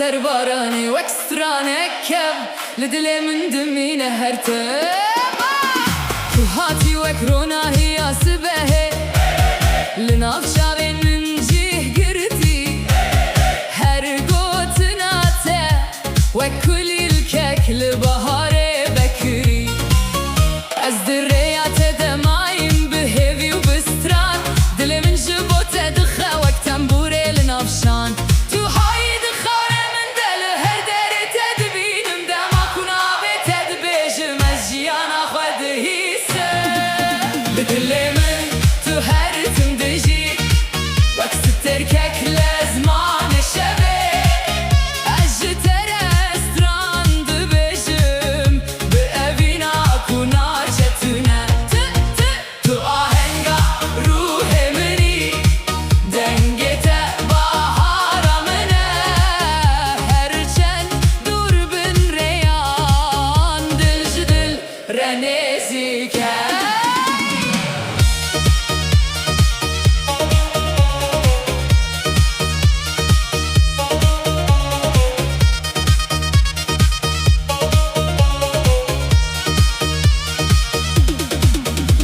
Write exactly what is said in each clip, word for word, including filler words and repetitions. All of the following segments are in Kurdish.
Baranê wek stranek kev li dilê min dimîne her tim. Tu hatî wek ronahiya sibehê, li nav çavên min cih girtî. Her gotina te wek kulîlkek li baharê vekirî. Ez di rêya te de mayîm bi hêvî û bi stran. Dilê min ji bo te dixe wek tembûrê li nav şan. Tu hayî dixare min de li her derê te dibînim. Dema ku navê te dibêjim ez jiyana xwe dihîsim. Bi dilê min tu her tim dijî. Wek stêrkek li ezmanê şevê ez ji te re stran dibêjim. Bi evîna ku naçe tune. Tu, tu, tu ahenga ruhê min î. Dengê te bahara min e. Her çend dûr bin rêyan, dil ji dil re nêzîk e.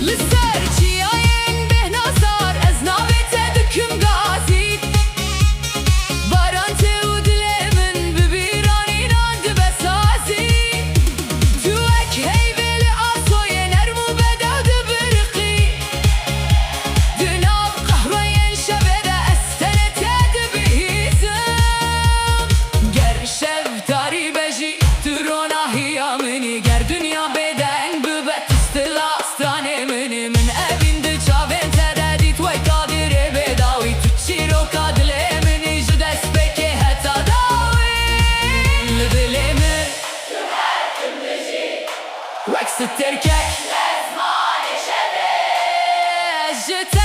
Li ser çiyayên bêhna sar ez navê te dikim gazî. Baran te û dilê min bi bîranînan dibe sazî. Tu wek heyvê li asoyê nerm û bedew dibiriqî. Di nav qehweyên şevê de ez tenê te dibihîzim. Ger şev tarî be jî tu ronahiya min î. Ger dinya bêdeng bibe tu stila stranê min î. Min evîn di çavên te de dît wek qadirê bêdawî. Tu çîroka dilê min î ji destpêkê heta dawî. Li dilê min wek stêrkek ji te